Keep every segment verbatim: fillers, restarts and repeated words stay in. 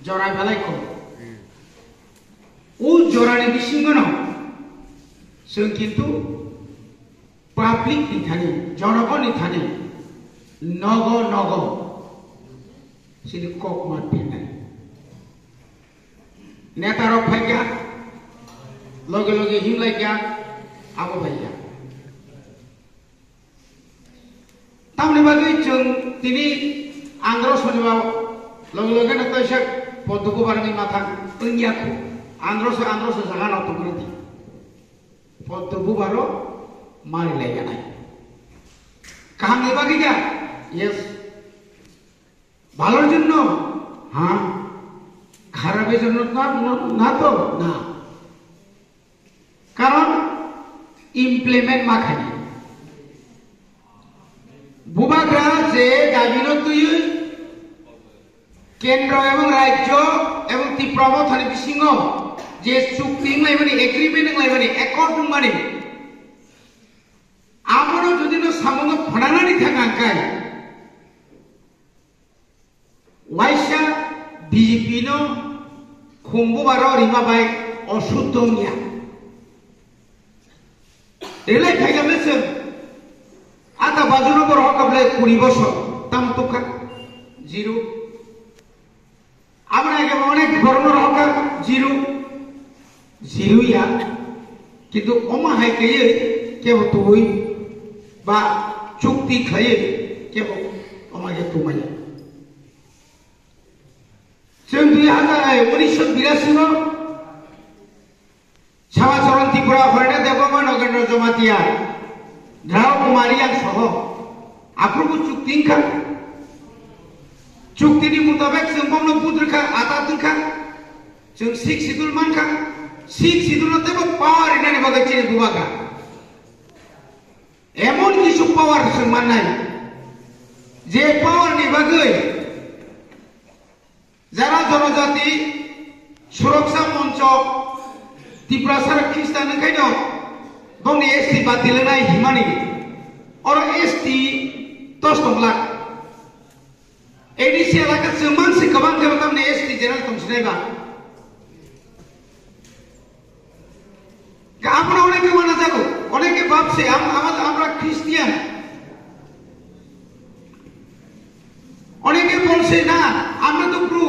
Jora belai kom. O jorani bisingono chwng kintu public ni thani, jonogoni thani nogo nogo chini kok ma pinai. Neta rok phaikha, loge loge himlaikha, abo phaikha. Tamni bagwi chwng tini andro soniba loge loge no kaisa poddo bubar ni mathang wngya khu. Andro se, andro se jaga no tongri di. Poddo bubaro mari lai ganai. Kaham ni bagwi ya? Yes. ভালোর জন্য? হ্যাঁ। খারাপের জন্য না, না, না তো? না। কারণ implement ma khaini. Bubagra je dabino twiwi kendro ebong rajyo ebong Tipra mothani bisingo je chukti wnglaimani, agreement wnglaimani, accord wngmani, abono jodi no samungo phananani thang angkai, waisa B J P no khumbu baro rima bai osuddo wngya. Relai phaikha mese ata bajuno borok hokha bwlai kuri bosor tam tukha zero. Aboni age onek borokno rohorkha zero, zero ya. Kintu omo hai kaiwi kebo tubui ba chukti khlaiwi kebo omo hai khe tubumaya. Chwng dui hazar, ai, unisho birasi o Samacharan Tripura, Horena Debbarma, Nogendra Jamatia, Dharo Kumari ang soho aphuru bo chukti wngkha. Chukti ni mutabek chwng bomno budrwkha, atat wngkha. Chwng Sixth Schedule mankha. Sixth Schedule no teibo power rinani bagwi chini bubagra. Emon kisu power chwng mannai, je power ni bagwi Jara Jonojati Suroksha Moncho Tiprasa Khristan wngkhaino bongni S T batil wngnai himani oro S T dos tong lak. A D C elaka chwng mansi kwbang khe tamni S T general tong sinai ba. Aboni oneke wana jago, oneke babse, am-, ama-, amra Christian. Oneke bolse na, amra to Bru.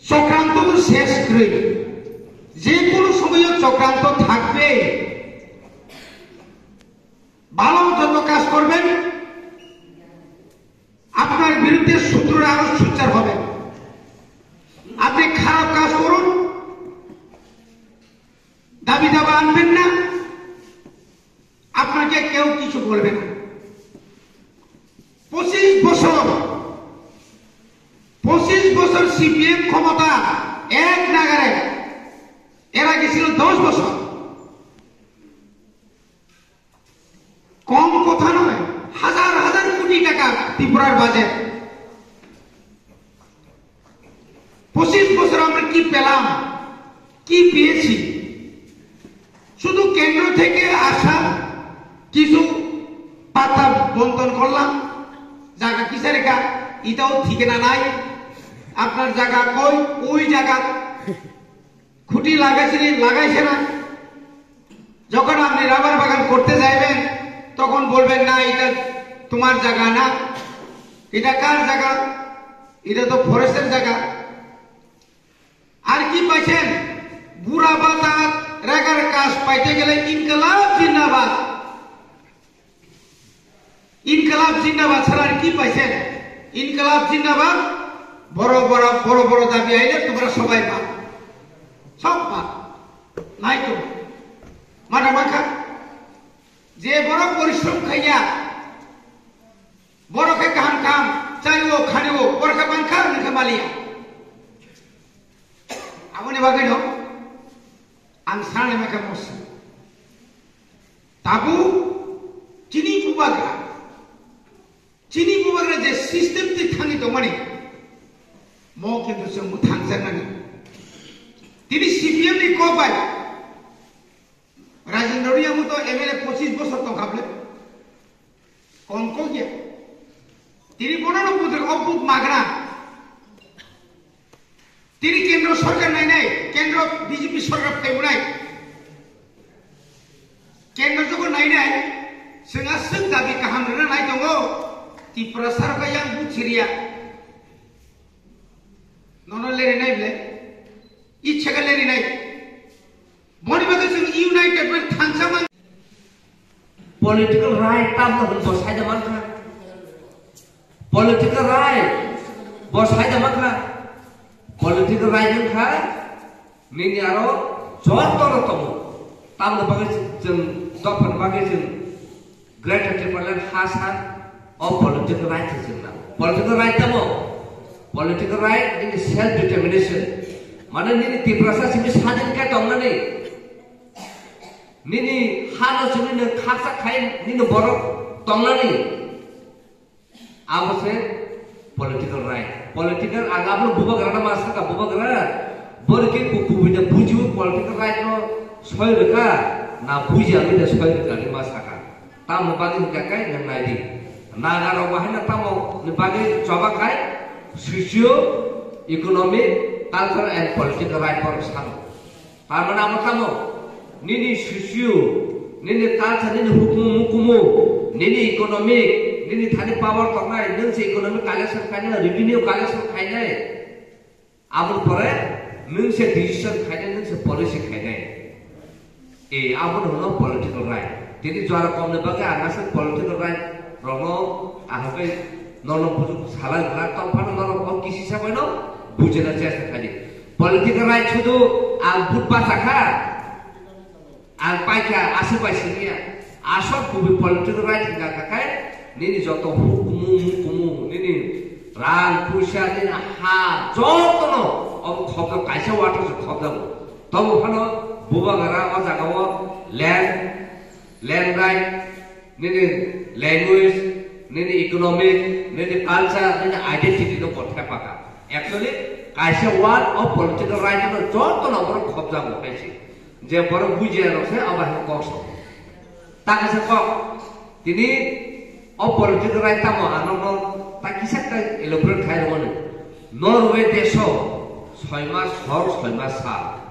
Chokranto to ses kwrwi. Je kono somoyo chokranto thakbe. ভালো যত কাজ করবেন, আপনার বিরুদ্ধে শত্রুরা আরো সোচ্চার হবে। আপনি খারাপ কাজ করুন, দাবি দাবা আনবেন না, আপনাকে কেউ কিছু বলবে না। পঁচিশ বছর, পঁচিশ বছর সিপিএম ক্ষমতা এক নাগারে, এর আগে ছিল দশ বছর। কম কথা নয়, হাজার হাজার কোটি টাকা ত্রিপুরার বাজেট। পঁচিশ বছর আমরা কি পেলাম, কি পেয়েছি? শুধু কেন্দ্র থেকে আসা কিছু পাতা বন্টন করলাম, জায়গা কিসের কা, এটাও ঠিকানা নাই। আপনার জায়গা কই, ওই জায়গা খুঁটি লাগাইছে কি লাগাইছে না। যখন আপনি রাবার বাগান করতে যাইবেন, তখন বলবেন, "না, এটা তোমার জায়গা না, এটা কার জায়গা? এটা তো ফরেস্টের জায়গা।" আর কি পাইছেন? বুড়া ভাতা, রেগার কাজ পাইতে গেলে ইনকলাব জিন্দাবাদ। ইনকলাব জিন্দাবাদ ছাড়া আর কি পাইছেন? ইনকলাব জিন্দাবাদ, বড় বড়, বড় বড় দাবি আইলে তোমরা সবাই পাও। সব পাও। নাই তো। মাথা মাখা। যে বড় পরিশ্রম খাইয়া, বড় কে কাহান কাম, চাইও, খানিও, বড় কে বাংখা, মুখে Malia. Aboni bagwi no ang sana maka mosi. Tabu chini bubagra, chini bubagra je system ti thani tongmani, mo kintu chwng mwthangjaknani. Tini C P M ni kok bai Rajendra Reang to M L A pochis bosor tongkha bwle. Kom kok ya. Tini bono no budrwk o buk magra. Tini kendro sorkar nainai, kendro B J P sorkar phaimunai. Kendro jogo nainai, chwng aswk dabi kaham rwna nai tongo, Tiprasa rok yang buchiriya. Nono lerinai ble, ichha ka lerinai. Boni bagwi chwng united man thansa man. Political right tamno hwn bo saida mankha. Political right bo saida mankha. Political right wngkha nini aro jotono tongo. Tamno bagwi chwng dophani bagwi chwng Greater Tipraland ha san o political right se chwng nango. Political right tamo? Political right nini self determination. Mane nini Tiprasa simi sadin khe tongnani. Nini hano simi nwng khaksa khai nini borok tongnani. Abo se political right. Political ang abo bubagra na ma saka bubagra. Bor ke ku ku bida bujiu political right no soi reka na buji ami da soi reka ni ma saka. Tamni bagwi hwnkha khe nwng nai di. Nagarok bo haino tamoni bagwi choba khai socio economic, cultural and political right borok sano. Tamani amo tamo nini socio, nini culture, nini hukumu mukumu, nini economic, nini thani power tongnai, nwng se economic collection khainai, revenue collection khainai. Aboni pore nwng se decision khainai, nwng se policy khainai. E, aboni hwno political right. Tini jora komni bagwi ang aswk political right rokno ahagwi norok bujuk salai glak tong phano norok o kisi sabaino bujina chesta khaidi. Political right sudu ang vote bachakha. Ang paikha, aswk bai siniya. Aswk kubui political right wngkha kha khai, nini joto hukumu, mukumu, nini rang, puisa, nini ha, jotono obo khobjak, kaisa water se khobjago. Tobo phano bubagra o jagao land, land right, nini language, nini economic, nini culture, nini identity no bo thepaka. Actually, kaisa word o political right no jotono borok khobjago hai se. Je borok bujiya rok se abo hai kok sa. Ta kaisa kok. Tini o political right tamo ano no ta kisa ta elaborate khai rwmani. Norway deso soi mas hor soi mas sal.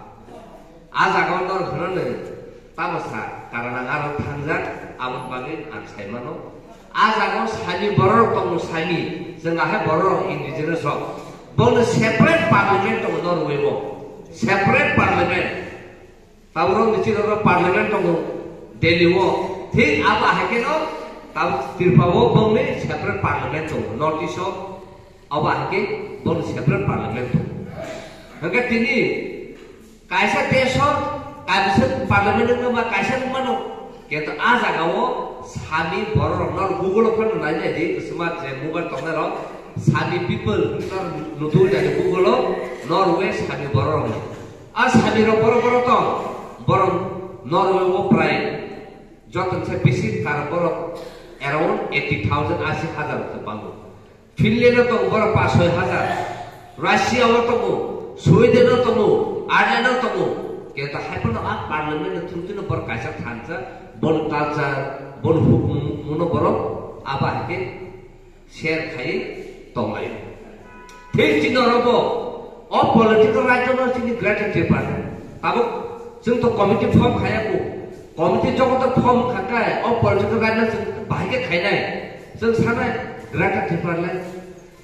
A jaga o nor hwnani tamo sa, karon ang aro thangjak, aboni bagwi ang sai mano. A jaga o sami borok rok tongo, sami, chwng ahai borok rok indigenous rok. Bono separate parliament tongo Norway o. Separate parliament. Tabuk rok ni chini rok parliament tongo Delhi o. Thik abo hai khe no tabuk Tripura o bongni separate parliament tongo. North East o Abo hai khe bono separate parliament tongo. Hwnkhe tini kaisa desh o kaisa parliament wngma ba kaisa wngmano. Kintu a jaga o sami borok rok no Google o phano nai nai di, smart je mobile tongnai rok sami people no nutu nai di Google o Norway sami borok rok no. A sami rok borok borok tong, borok Norway o prai joto se bisi kar borok around eighty thousand, asi hajar rok bango. Finland o tongo borok pash soi hajar, Russia o tongo, Sweden o tongo, Ireland o tongo. Kintu hai phano a parliament ni through twi no borok kaisa thansa, boni culture, boni hukumu no borok abo hai khe share khai tonglai. Thik chini oro bo o political right no chini Greater Tipraland. Tabuk chwng to committee form khaya ko. Committee jogo to form khakai o political right no chwng bahai khe khainai. Chwng sanai Greater Tipraland.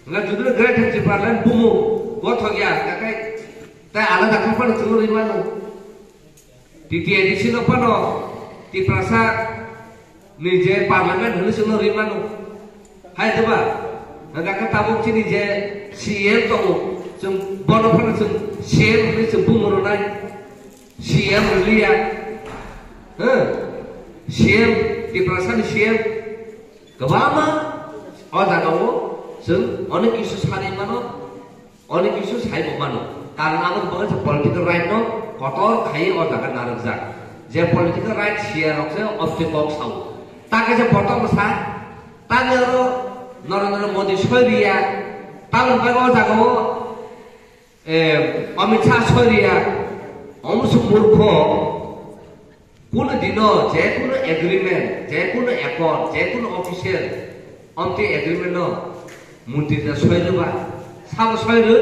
Nga judul Greater Tipraland bumu gothok ya kakai tai alada khaphano chwng rimano. T T A D C no phano Tiprasa ni je parliament hwnwi chwngno ri mano. Hai diba? Hwnkha khe tabuk chini je C M tongo, chwng bono phano chwng C M hwnwi chwng bumo rwnai. C M rwliya. Huh? C M, Tiprasa ni C M kwbangma o jaga o chwng onek issue sanwi mano. Onek kisu sai bo mano. Karon abo ni bagwi se political right no kotor khai o jaga narwkjak. Je political right siya rok se obse kok sao. Ta kaisa botok no sa, ta ni oro Narendra Modi soi riya, ta ni bagwi o jaga o, eh, Amit Shah soi riya, omo se murkho. Kuno dino je kuno agreement, je kuno accord, je kuno official, omtwi agreement no mantri da soi rwba, sabo soi rw?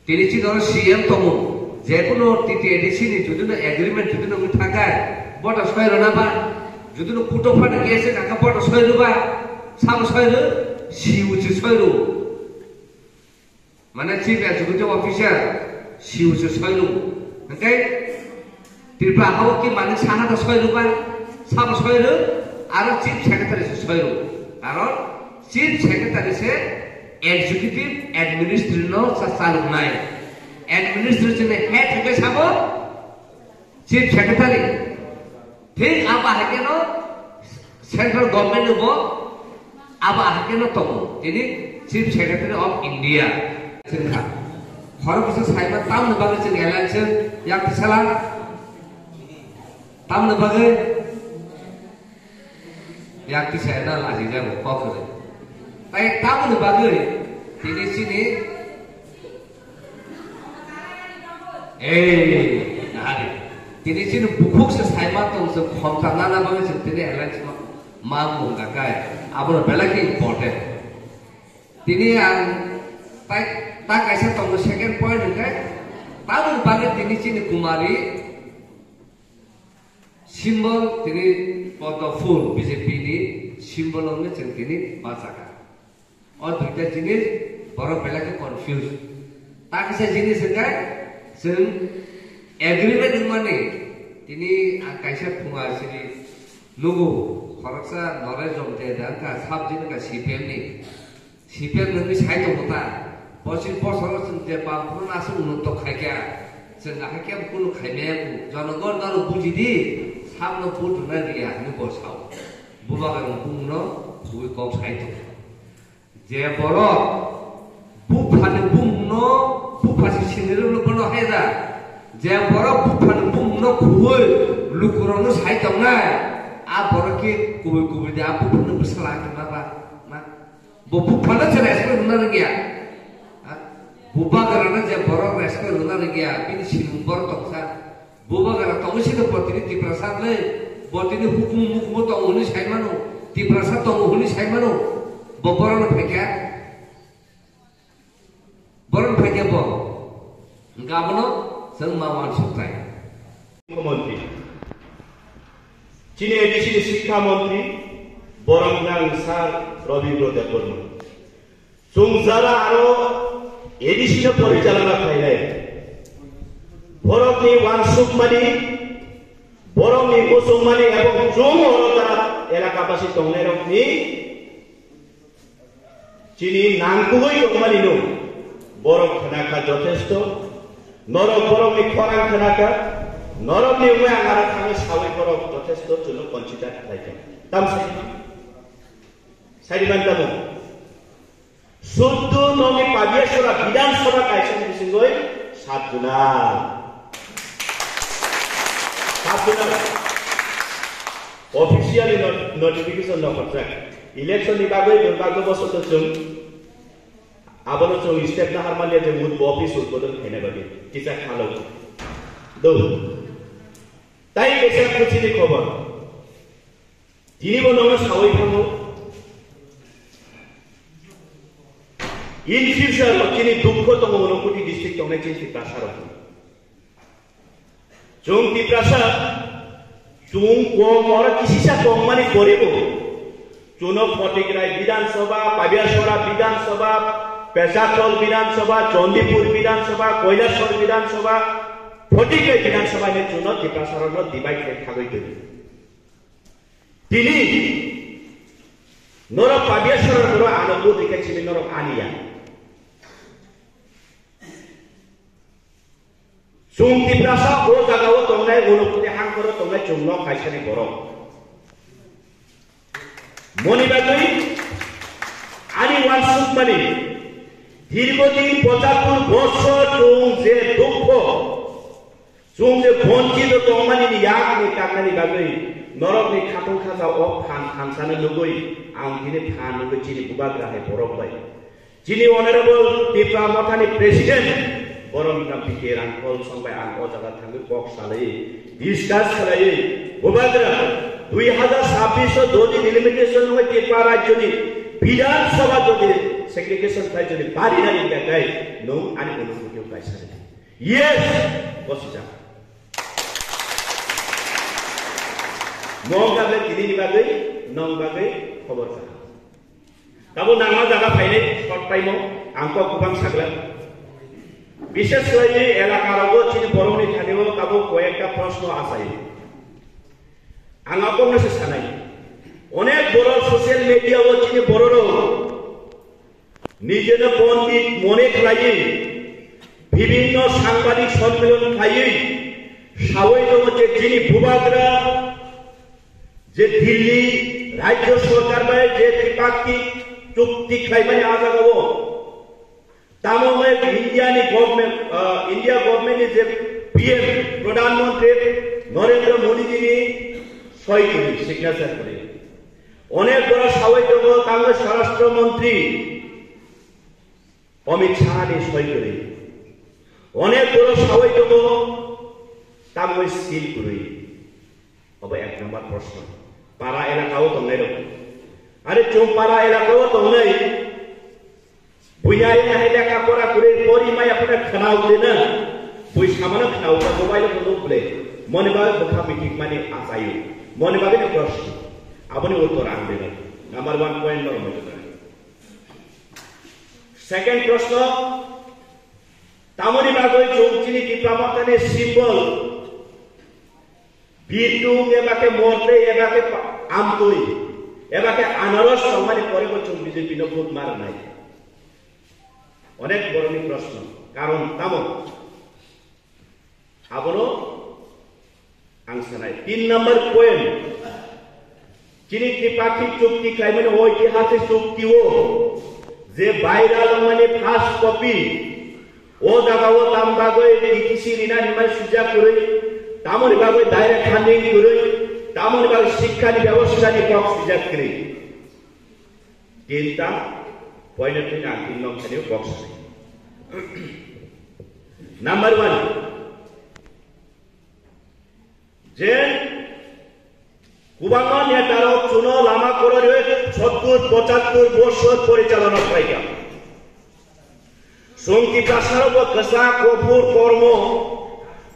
Tini chini oro C M tongo, jekunu T T A D C ni judino agreement judino wngwi thangkha, boto soi rwna ba, judino kutok phano case wngkha boto soi rwba, sabo soi rw, C O se soi rw. Mane Chief Executive Officer, C O se soi rw. Hwnkhe Tripura hao ki mani saha da soi rw ba, sabo soi rw, aro Chief Secretary se soi rw. Karon Chief Secretary se Executive Administrator no sa chaluk nai. Administration ni head hwnkhe sabo Chief Secretary. Thik abo hai khe no Central Government ni bo abo ahai khe no tongo, tini Chief Secretary of India. Chwng kha. Khorok bwsa saima tamni bagwi chwng alliance yak tisala. Tamni bagwi yak tisaya na laji jago kok kwrwi. Tai tamni bagwi tini chini Ei, nahari. Tini chini bukhuk se saima tong se khomsa nana bagwi se tini alliance ma, ma mung ka kai. Abono belai khe important. Tini ang tai, ta kaisa tongo second point hwnkhe, tabuk bagwi tini chini Kumari symbol tini Podmo Phul B J P ni symbol wngwi chwng tini bachakha. O duita jinis borok belai khe confuse. Ta kisa jinis hwnkhe chwng agreement wngmani tini ang kaisa phunga sini nugo khoroksa Noresh Jomte da wngkha sub jini wngkha C P M ni. C P M nungni sai tongo ta. Pochis bosoro chwng je bam phuru aswk unnotto khaikha. Chwng ahai khe kunu khaimaya ku. Jonogon norok bujidi, sakno vote rwna riya hinwi bo sao. Bubagra bumungno khubui kok sai tongo. Je borok buphani bumungno, bupha se sinirokno bono hai da. Je borok buphani bumungno khubui lukurokno sai tongnai, a borok khe kubui kubui de a buphano bwsala khe ma ba, ma. Bo buphano se respect rwna rwngya. Ha? Bubagrano je borok respect rwna rwngya, bini sinimung borok tongsa. Bubagra tongwi sino bo tini Tiprasa le, bo tini hukumu mukumu tongo hwnwi sai mano, Tiprasa tongo hwnwi sai mano, bo borokno phaikha, borokno phaikha bo, hwnkhe abono chwng ma uansuknai. Mukhyamantri, chini A D C ni Sikha Mantri, borok nang Sir Rabindra Debbarma. Chwng jara aro A D C no porichalona khlainai. Borokni uansukmani, borokni muchungmani ebong chwng oro jara elakabasi tongnairokni chini nangkukgwi tongmani no borok khnakha jothesto, norok borokni khorang khnakha, norokni wngwi ang aro thangwi sawi borok jothesto chwngno consider khlaikha. Tamsai saidiban tamo. Suddu nokni Pabiasora Bidhan Sabha kaisani bisingoi sat juna. Sat juna. Officially not-, notification no hojak. Election ni bagwi durbagyo bosoto chwng abono chwng step na harmanya je mut bo office udbodon khaina bagwi. Kisa khalo. Do. Tai kisa kuchini khobor. Tini bo nono sawi thango. In future o chini dukho tongo Unakoti district tongnai chini Tiprasa rok. Chwng Tiprasa chwng kong oro kisisa kongmani goribo. Chuno Photigrai Bidhan Sabha, Pabiasora Bidhan Sabha, Pecharthal Bidhan Sabha, Chandipur Bidhan Sabha, Kailasor Bidhan Sabha, Photigrai Bidhan Sabha hinwi chuno Tiprasa rokno divide khe thagwi twi. Tini norok Pabiasora norok ano vote rikha chini norok aniya. Chwng Tiprasa o jaga o tongnai, Unakoti hangkor o tongnai chwng nok kaisani borok. Moni bagwi ani uansukmani dirgho din pochattor bosor chwng je dukho Chwng je bonchito tongmani ni yakni kaknani bagwi norokni khatung khacha o phan thansano nugwi ang tini phan nugwi chini bubagra hai borok bai. Chini Honorable Tipra Mothani President Borom Ram P K Rangkhol song bai ang o jaga thangwi kok salwi discuss khlaiwi bubagra dui hazar sabbish o jodi delimitation wngwi Tipra rajyoni Bidhan Sabha jodi segregation khai jodi bari na ringya khai, nung ani onubhuti kaisa de. Yes, bosijak. Mong bagwi tini ni bagwi, nong bagwi khobor kaham. Tabo nangma jaga phainai short time o ang kok kubang sagla. Bishes khlaiwi elaka rogo chini borokni thani o tabo koyekta proshno achai. Ang abokno se sanai. Onek borok social media o chini bororok nijeno pondit mone khlaiwi bibhinno sangbadik sonmilono khlaiwi sawi tongo je chini bubagra je Delhi rajyo sorkar bai je tripartite chukti khlaimani ah jagao tamo bai India ni government, ah, India government ni je P M Pradhan Mantri Narendra Modi ji ni soi kwrwi, signature kwrwi. Onek borok sawi tongo, tamo Swarashtra Mantri Amit Shah ni soi kwrwi. Onek borok sawi tongo, tamo seal kwrwi. Obo ek number proshno. Para elaka o tongnai rok. Are chwng para elaka o tongnai. Buya ina hai lekha pora kwrwi pori maya phano khwnao de na. Bui samano khwnao ta mobile phone ble. Moni bagwi bwkha mitik mani achaio. Moni bagwi ni proshno. Aboni uttor ang de. Number one point no rwmai. Second proshno, tamoni bagwi chwng chini Tipra Mothani symbol, birdung eba khe morte eba khe pa-, amtwi eba khe anaros tongmani pore bo chwng B J P no vote ma rwnai? Onek borokni proshno, karon tamo? Abono ang sanai. Tin number point, chini tripartite chukti khlaimani oitihasik chukti o je viral wngmani first copy, o jaga o tam bagwi D T C rina hinmani sujak kwrwi, tamoni bagwi direct funding kwrwi, tamoni bagwi shikkha ni bebosta ni kok sujak kwrwi. Tinta point ni ang tin nong thani box. Number one, je kubangma netarok chuno lama kororwi sottur pochattur bosor porichalona khlaikha. Chwng Tiprasarokbo kwchak, kophur, kormo,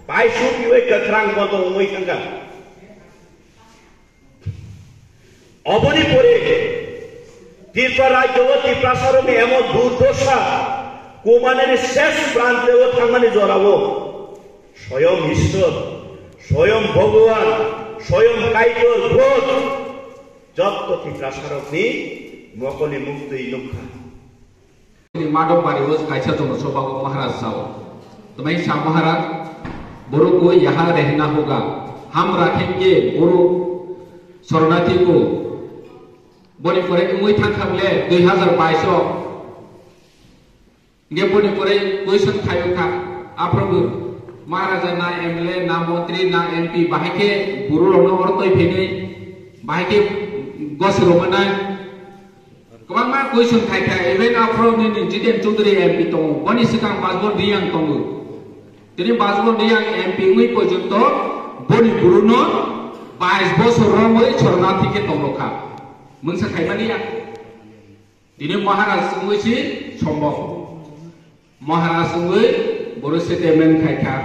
paisuk iwi kwkhrang bondo wngwi thangkha. Oboni pore Tripura rajyo o Tiprasarokni emon durdosa, kumanini ses prante o thangmani jorao Soyom Ishwar, Soyom Bhagwan, Soyom Kaitor God jotto Tiprasarokni mokolni muktwi nukha. Ni madok bari o kaisa tongo, sobago Maharaj sao. Tmai sa Maharaj, boro ko yaha rehna hoga. Ham rakhenke boro sornathi ko. Boni pore wngwi thangkha bole dui hazar bais o. Nge boni pore question khayo kha. Aphro bo Maharaja na M L A, na montri, na M P, bahai khe boro rokno oro toi phenai, bahai khe gosi romana. Kwbangma question khai kha, even aphro nini Jiten Chaudhary M P tongo, boni swkang Bajbon Reang tongo. Tini Bajbon Reang M P wngwi porjonto boni buruno bais bosor romwi sornathi khe tongrokha. Mungsa khaimani ya? Tini Maharaj wngwi si sombok. Maharaj wngwi boro statement khaikha,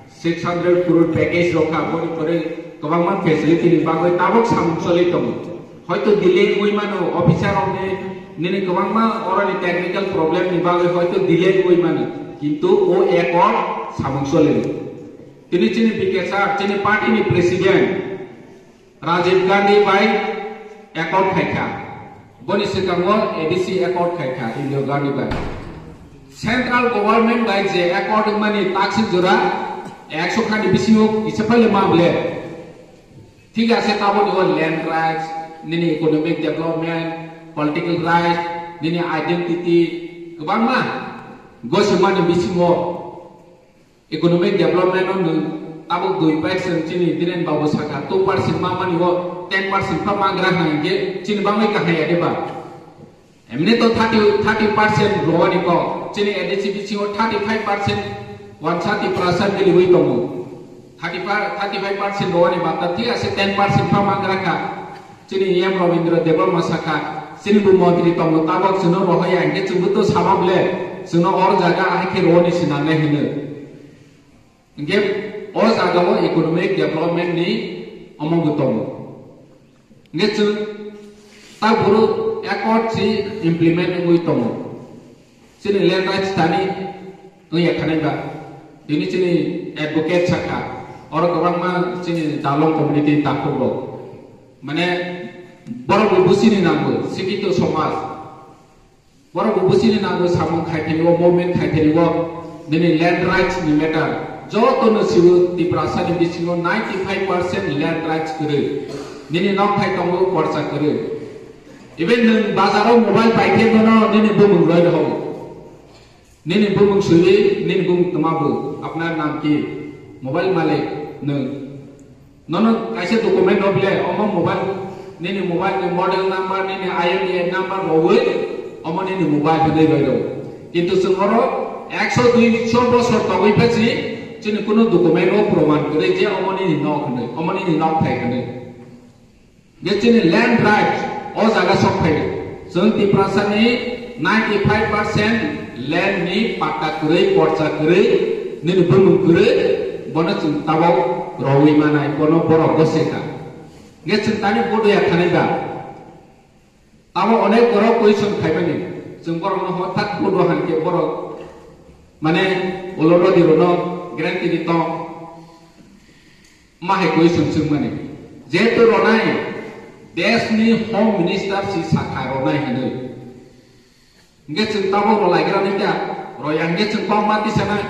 six hundred crore package rokha, boni pore kwbangma facility ni bagwi tabok samung choli tongo. Hoito delay wngwi mano, officer rokni nini kwbangma oroni technical problem ni bagwi hoito delay wngwi mano, kintu o ekor samung choli. Tini chini B K sir, chini party ni president, Rajiv Gandhi bai accord khaikha. Boni swkango A D C accord khaikha Indira Gandhi bai. Central government bai je accord wngmani taksik jora ekso khani bisingo kisa phaile ma bole. Thik ase, taboni o land rights, nini economic development, political rights, nini identity, kwbangma gosimani bisingo. Economic development o nwng tabuk dui percent chini Dhiren Babu sakha, two percent ma mani o ten percent pha mangra hwnkhe chini bangwi kahaya de ba? Emni to thirty, thirty percent rowani kok, chini A D C bisingo thirty five percent wansa Tiprasa miliwi tongo. Thirty five, thirty five percent rowani bata thik ase, ten percent pha mangra kha. Chini E M Rabindra Debbarma sakha, Chini bo montri tongo, tabok chwngno rohorya, hinkhe chwngbo to sabab le, chwngno or jaga ahai khe roni sinangnai hino. Hinkhe o jaga o economic development ni omo bo tongo. Hinkhe chwng ta boro accord si implement wngwi tongo. Chini land rights thani wngya khanai ba. Tini chini advocate sakha. Oro kwbangma chini dalong community takhuk rok. Mane borok bo busini nango, sikito somaj. Borok bo busini nango samung khai thani o, movement khai thani o, nini land rights ni matter. Joto no sibo Tiprasa ni bisingo ninety five percent land rights kwrwi. Nini nok thai tongo, korsa kwrwi. Even nwng bazaro mobile pai khe bono nini bumung roi rw. Nini bumung swiwi, nini bumung twma bo, apnar naam ki? Mobile malik nwng. Nono kaisa document rw bile, omo mobile, nini mobile ni model number, nini I M E I number rwwi, omo nini mobile hwnwi roi rw. Kintu chwng oro ekso duiso bosor togwi phaisi, chini kuno document o proman kwrwi je omo nini nok hwnwi, omo nini nok thai hwnwi. Je chini land right o jaga sok phai. Chwng Tiprasa ni ninety five percent land ni patta kwrwi, porcha kwrwi, nini bumung kwrwi, bono chwng tabok rowui manai, bono borok gose kha. Je chwng tani bodo ya khanai ba? Tamo onek borok question khaimani. Chwng borokno hothat bodo hankhe borok mane oloro dirono guarantee di tong. Ma hai question swngmani. Jehetu ronai, desh ni Home Minister si sakha ronai hinwi. Hinkhe chwng tabok rwlaigra nai kha, roya hinkhe chwng kok ma tisanai.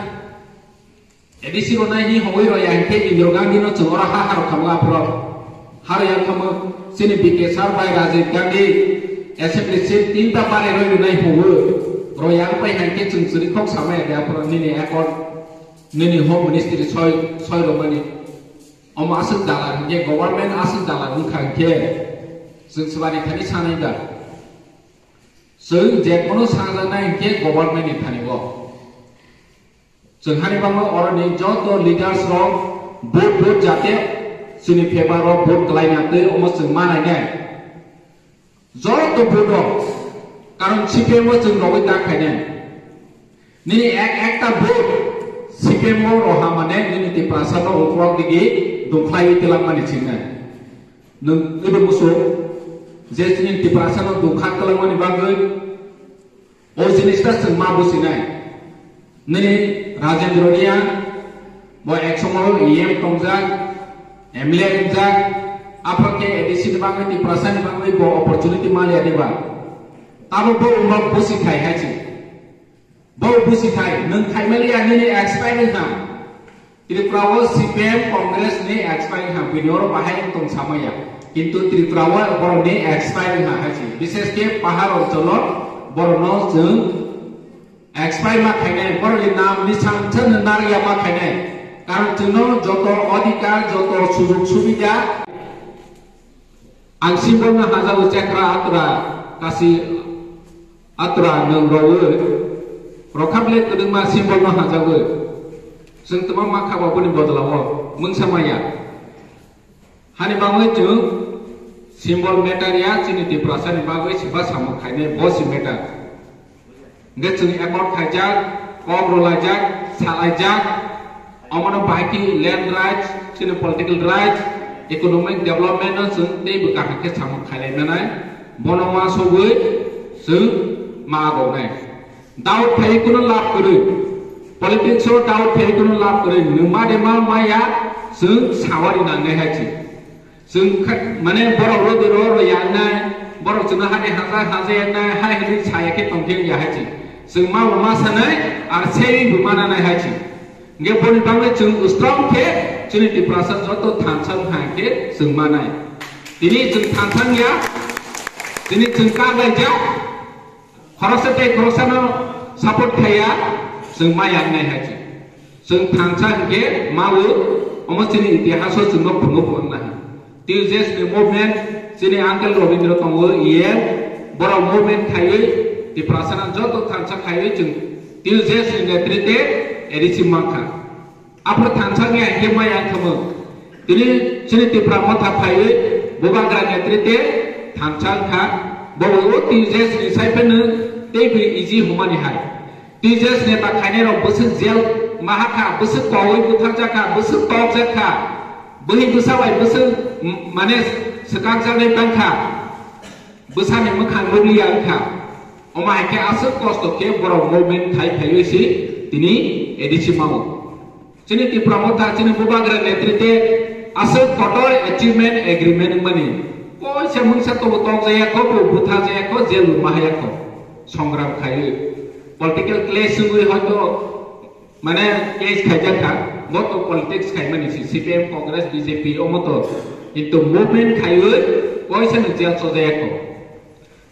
A D C ronai hi hongwi roya hinkhe Indira Gandhi no chwng oro ha harok khamu aphro. Haro yang khamu chini B K sir bai Rajiv Gandhi assembly seat tinta pare roi rwnai hwnwi. Roya wngpai hinkhe chwng chwri kok samaya de aphro nini accord, nini Home Ministry soi, soi rwmani. Omo aswk dalar hinkhe, government aswk dalar wngkha hinkhe, chwng swbani thani sanai da. Chwng je kono sanjaknai hinkhe government ni thani o. Chwng hani bangma oroni joto leaders rok vote, vote jate chini favor o vote kwlaina twi omo chwng ma nainai. Joto vote o, karon C P M o chwng rogwi ta khainai. Nini ek ekta vote C P M o roha mane nini Tiprasa no uklok digi dungkhlaiwi twlangmani chingnai. Nwng ido musu je chini Tiprasa no dungkha twlangmani bagwi o jinis ta chwng ma businai. Nini Rajendra Reang, bo ek somo E M tongjak, M L A wngjak, aphro khe A D C ni bagwi, Tiprasa ni bagwi bo opportunity maliya diba? Tamo bo umrok busi khai hai chi. Bo busi khai, nwng khai maliya nini expire wngkha. Tripura o C P M Congress ni expire wngkha, bini oro bahai wng tong samaya. Kintu Tripura o borok ni expire wngkha hai chi. Bishes khe pahar oncholo borok no chwng expire ma khainai, borokni nam ni sangsa no narya ma khainai. Karon chwngno joto adhikar, joto sujog subida. Ang symbol no hajago chekra atra kasi atra nwng rowi. Rokhable kwdwngma symbol no hajago. Chwng twma ma kha bo boni bodolao mungsa maya. Hani bagwi chwng symbol matter ya, chini Tiprasa ni bagwi siba samung khainai bo si matter. Hingke chwng accord khaijak, kok rwlaijak, salaijak, omono bahai khe land rights, chini political rights, economic development no chwng teibo kaham khe samung khailai manai, bono uansugwi chwng ma agonai. Doubt phai kuno lab kwrwi. Politics o doubt phai kuno lab kwrwi. Nwng ma de ma maya, chwng sawari nangnai hai chi. Chwng kha-, mane borok rw di rw rw yangnai, borok chwngno hani haja haja yangnai, hai hwnwi saya khe tongkhe wngya hai chi. Chwng ma bo ma sanai, ar sewi bo ma nanai hai chi. Hingke boni bagwi chwng strong khe chini Tiprasa joto thansa wngkha hingke chwng manai. Tini chwng thansa wngya, tini chwng kaglaijak, khoroksa tei khoroksano support khaiya, chwng ma yangnai hai se. Chwng thansa hingke mawo, omo chini itihaso chwngno phunuk phunuk nahi. T U J S ni movement, chini uncle Robindra tongo, E M, borok movement khaiwi, Tiprasano joto thansa khaiwi chwng T U J S ni netrite A D C mankha. Aphuru thansa wngya hingke maya wngkha mo. Tini chini Tipra Motha phaiwi Bubagra netrite thansa wngkha. Bo o T J S ni sai phano tei bini easy humani hai. T J S neta khainai rok bwswk jail maha kha, bwswk kowi butharjak kha, bwswk tokjak kha. Bwhi bwsa bai bwswk m-, mane swkakjaknai bang kha. Bwsani mwkhang rwliya wng kha. Omo hai khe aswk kosto khe borok movement khai phaiwi si tini A D C mao. Chini Tipra Motha, chini Bubagra netrite aswk kotor achievement agreement wngmani. Koisa mungsa tobo tokjaya kho, bo butharjaya kho, jail bo mahaya kho. Songram khaiwi. Political clash wngwi hoito mane clash khaijak kha. Bo to politics khaimani si C P M, Congress, B J P omo to. Kintu movement khaiwi koisa no jail sojaya kho.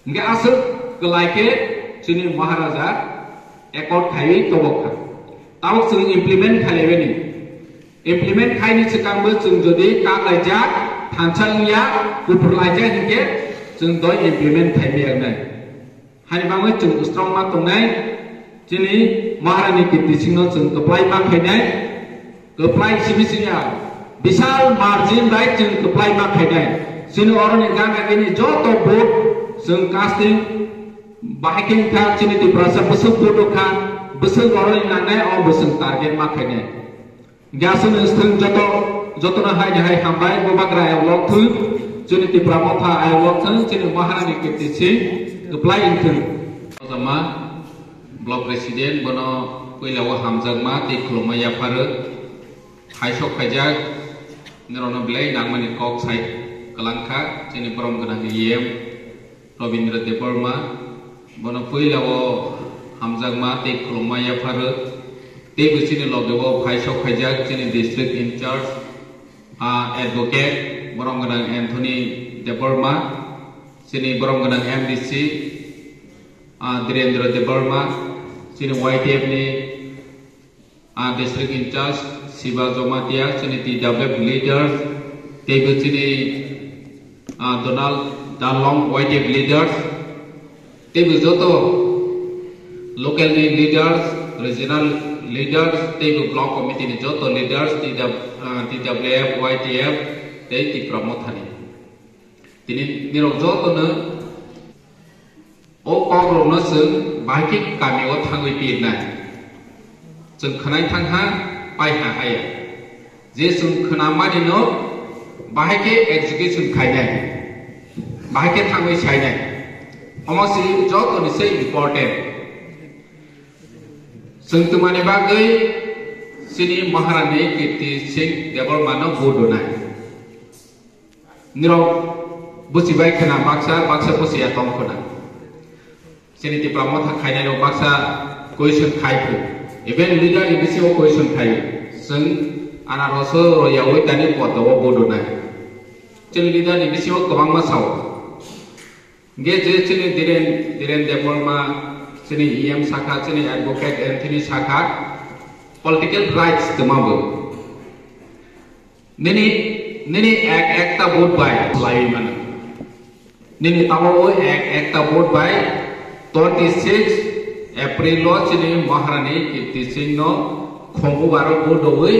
Hingke aswk kwlai khe chini Maharaja accord khaiwi tobok kha. Tabok chwng implement khailaibaini. Implement khaini swkangbo chwng jodi kak laijak, thansa wngya, kuphur laijak hinkhe chwng doi implement khaimaya wngnai. Hani bagwi chwng strong ma tongnai, chini Maharani Kirti Singhno chwng kwplai ma khainai. Kwplai simi simi ya. Bishal margin bai chwng kwplai ma khainai. Chini oroni gana gini joto vote chwng casting bahai khe wngkha chini Tiprasa bwswk vote wngkha, bwswk oroni nangnai o bwswk target ma khainai. Gasuni swng joto, jotono hai ni hai hambai, Bubagra ayok lok thung, chini Tipra Motha ayok lok thung, chini Maharani Kirti Singh kwplai wngthung. Jama Block President bono puila o hamjakma tei khulumma yapharo. Hai sok khaijak, norokno belai nangmani kok sai kwlangkha, chini borom gwnang E M Robindra Debbarma, bono puila o hamjakma tei khulumma yapharo, tei bo chini loge o phai sok khaijak, chini district in charge, ah, advocate, borom gwnang Anthony Debbarma, chini borom gwnang M D C, ah, Dhirendra Debbarma, chini Y T F ni, ah, district in charge Shiva Jomatia, chini T W F leader, teibo chini, ah, Donald Dalong Y T F leaders, teibo joto local ni leaders, regional leaders, teibo block committee ni joto leaders, T W, ah, T W F, Y T F, tei Tipra Mothani. Tini nirok jotono o kokrokno chwng bahai khe kamio thangwi pirnai. Chwng khwnai thangha, paiha haya. Je chwng khwnamani no bahai khe execution khainai, bahai khe thangwi sainai. Omo se jotoni se important. Chwng twmani bagwi chini Maharani Kirti Singh Debbarmano vote rwnai. Nirok busi bai khwna baksa, baksa busi ya tong khwna. Chini Tipra Motha khainai rok baksa question khai phu. Even leader ni bisingo question khai. Chwng anaroso royawi tani podo o bodo nai. Chini leader ni bisingo kwbangma sao. Ge je chini Dhiren, Dhiren Debbarma, chini E M sakha, chini advocate Anthony sakha, political rights twma bo. Nini, nini ek ekta vote bai lai mano. Nini tamo o ek ekta vote bai twenty six April o chini Maharani Kirti Singh no khongo baro vote dowi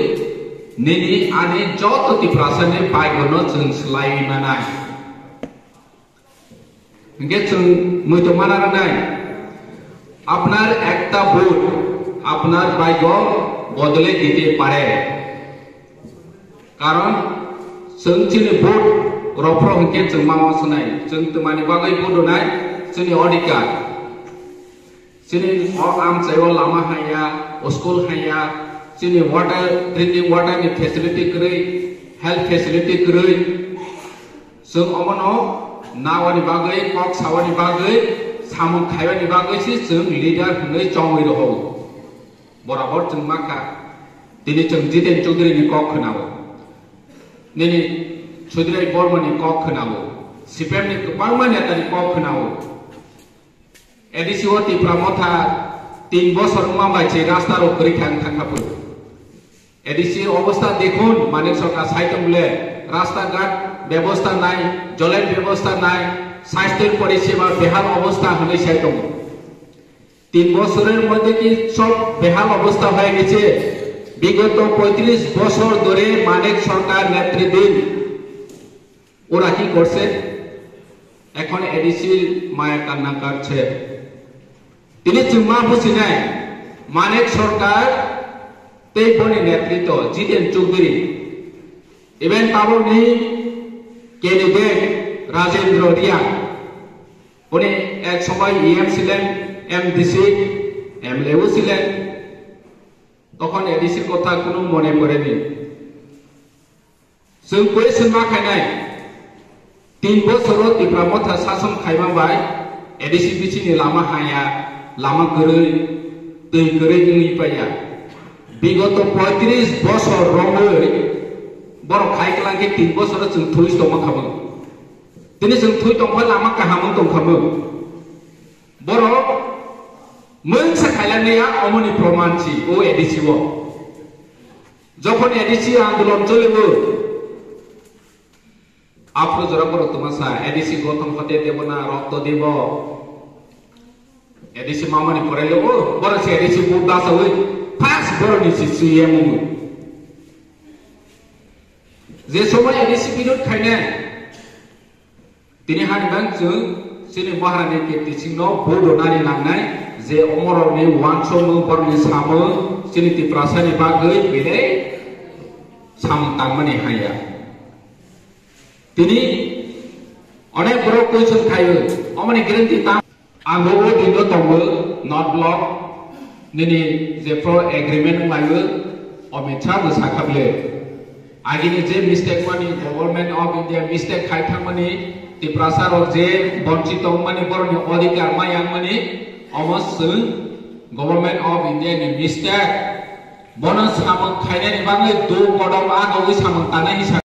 nini ani joto Tiprasa ni baigo no chwng slai manai. Hingke chwng muitu mana rwnai, apnar ekta vote apnar baigo bodole dite pare. Karon chwng chini vote rophro hingke chwng ma wansuknai, chwng twmani bagwi vote rwnai chini odhikar. Chini o amchai o lama haya, o school haya, chini water, drinking water ni facility kwrwi, health facility kwrwi. Chwng omono nawani bagwi, kok sawani bagwi, samung khaiyani bagwi se chwng leader hwnwi chongwi rohoro. Borabor chwng makha. Tini chwng Jiten Chaudhary ni kok khwnao. Nini Sudrai Borma ni kok khwnao. C P M ni kwbangma neta ni kok khwnao. A D C o Tipra Motha tin bosor wngma bai se rasta rok kwrwi thang thang kha phuru. A D C obostha dekhun, Manik Sarkar sai tong le, rasta ghat bebostha nai, joler bebostha nai, swasthyor poriseba behal obostha hwnwi sai tongo. তিন বছরের মধ্যে কি সব বেহাল অবস্থা হয়ে গেছে? বিগত পঁয়ত্রিশ বছর ধরে মানিক সরকার নেতৃত্বাধীন ওরা কি করছে? Ekhon A D C maya kanna karche. Tini chwng ma businai, Manik Sarkar tei boni netritwo Jiten Chowdhury, even tabokni candidate Rajendra Reang, boni ek somoi E M silen, M D C, M L A o silen, tokhon A D C kotha kunu mone poreni. Chwng question ma khainai, tin bosoro Tipra Motha sason khaima bai A D C bisingni lama haya, lama kwrwi, twi kwrwi wngwi paiya. Bigoto poitris bosor romwi borok khai kwlangkhe tin bosoro chwng thwi tongma khamung. Tini chwng thwi tongkha lama kaham wng tongkhamung. Borok mungsa khailangliya omoni proman si o A D C o. Jokhon A D C andolon cholibo, aphuru jora borok tongma sa, A D C gothon hote debo na rokto debo. A D C mamani porelo o, borok se A D C vote basawi, first borokni si C M wngwi. Je somoi A D C birod khainai, tini hani bang chwng chini Maharani Kirti Singhno vote rwnani nangnai, je omorokni uansukmung, borokni samung, chini Tiprasani bagwi belai samung tangmani haya. Tini onek borok question khaio, omoni guarantee tang? Ang bo o dinno tongo, North Block nini je pro agreement wnglaio, Amit Shah bo sakha bile. Agini je mistake mani, Government of India mistake khai thangmani, Tiprasa rok je bonchit tongmani, borokni odhikar ma yangmani, omo chwng Government of India ni mistake. Bono samung khainani bagwi do kodok a nogwi samung tanai hinsa.